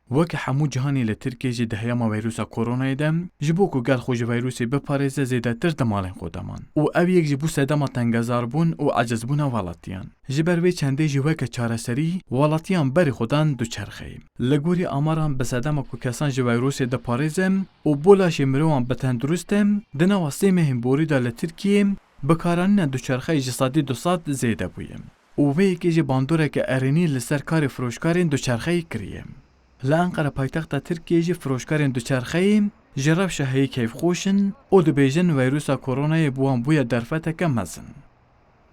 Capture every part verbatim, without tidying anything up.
Weke hemû cihanê li Tirkiyê jî di heyama veyrusa koronayê de, ji bo ku gel xwe ji veyrusê biparêze zêdetir di malên xwe de man. Û ev yek jî bû sedema tengezarbûn û ecizbûna welatiyan. Ji ber vê çendê jî weke çareserî, welatiyan berê xwe dan duçerxeyê. Li gorî amaran bi sedema ku kesan ji veyrusê diparêze û bo laşê mirovan bi tendurist e, di nava sê mehên borî de li Tirkiyê bikaranîna duçerxeyê ji sedî du sed zêde bûye. Û vê yekê jî bandoreke erênî li ser karê firoşkarên duçerxeyê kiriye. Li Enqere paytexta Tirkiyê jî firoşkarên duçerxeyê ji rewşa heyî keyfxweş in û dibêjin veyrusa koronayê bi wan bûye derfeteke mezin.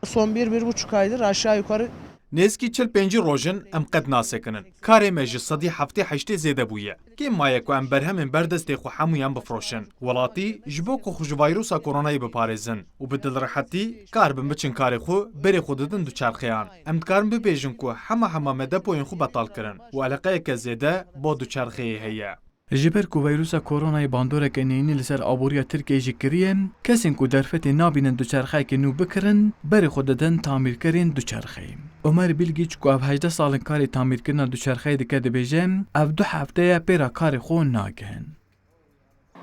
Son bir, bir buçuk aydır aşağı yukarı Nêzîkî çil pêncî roj in em qet nasekinin. Karê me ji sedî heftê heştê zêde bûye. Kêm maye ku em berhemên ber destê xwe hemûyan bifroşin. Welatî ji bo ku xwe ji vayrusa koronayê biparêzin û bi dilrehetî karibin biçin karê xwe, berê xwe didin duçerxeyan. Em dikarin bibêjin ku hema hema me depoyên xwe betal kirin û eleqeyeke zêde bo duçerxeyê heye. Ji ber ku veyrusa koronayê bandoreke neyînî li ser aboriya Tirkiyeyê jî kiriye, kesên ku derfetê nabînin duçerxeyekê nû bikirin, berê xwe didin tamîrkerên duçerxeyê. Omer Bilgiç ku ev hejdeh sal in karê tamîrkirina duçerxeyê dike dibêje, ev du hefte ye pêra karê xwe nagihin.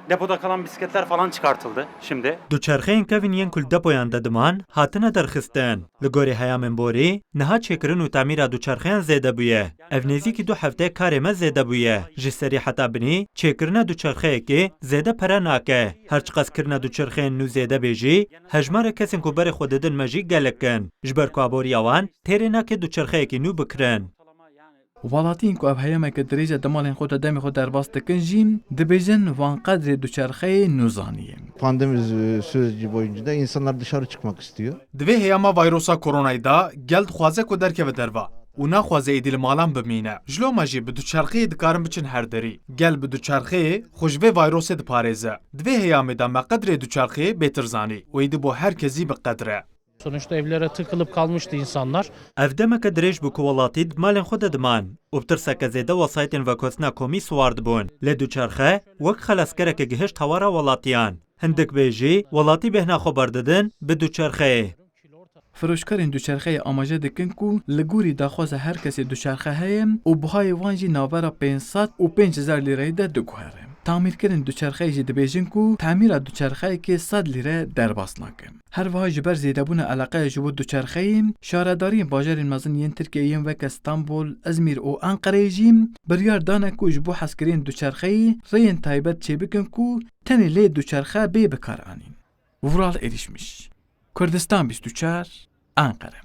Depoda kalan bisikletler falan çıkartıldı şimdi. Duçerxeyên kevin yên ku li depoyan de diman, hatine derxistin. Li gorî heyamên borî, niha çêkirin û tamîra duçerxeyan zêde bûye. Ev nêzîkî du hefte karê me zêde bûye. Ji serî heta binî, çêkirina duçerxeyekê zêde pere nake. Her çiqas kirina duçerxeyên nû zêde bê jî, hejmarê kesên ku berê xwe didin me jî gelek in. Ji ber ku aboriya wan têrê nake duçerxeyekî nû bikirin. Welatiyên ku ev heyameke dirêj e di malên xwe de demê xwe derbas dikin jî, dibêjin van qedrê duçerxeyê nû zaniye. Pandemi sü-, süreci boyunca da insanlar dışarı çıkmak istiyor. Di vê heyama vayrosa koronayê de gel dixwaze ku derkeve derve û naxwaze êdî li malan bimîne. Ji loma jî bi duçerxeyê dikarin biçin her derî. Gel bi duçerxeyê xwe ji vê vayrosê diparêze. Di vê heyamê de me qedrê duçerxeyê bêtir zanî û êdî bo her kesî bi qedr e. Sonuçta evlere tıkılıp kalmıştı insanlar. Ev demeke dirêj bû ku welatî di malên xwe de diman û bi tirseke zêde wesayîtên vegotina komî siwar dibûn. Lê duçerxe wek xelaskereke gihişt hawara welatiyan. Hindik bê jî welatî bêhna xwe berdidin bi duçerxeyê. Firoşkarên duçerxeyê amaje dikin ku li gorî daxwaza her kesê duçerxe heye û buhayê wan jî navbera pênc sed û pênc hezar lîreyê de diguhere. Tamîrkerên duçerxeyê jî dibêjin ku tamîra duçerxeyekê sed lîre derbas nake. Her wiha ji ber zêdebûna eleqeya ji bo duçerxeyê, şaredariyên bajarên mezin yên Tirkiyeyê yên weke Stenbol, Izmîr û Enqereyê jî biryar dane ku ji bo hezkiriyên duçerxeyê rêyên taybet çêbikin ku tenê lê duçerxe bê bikaranîn. Vural Erişmiş, Kurdistan bîst û çar, Enqere.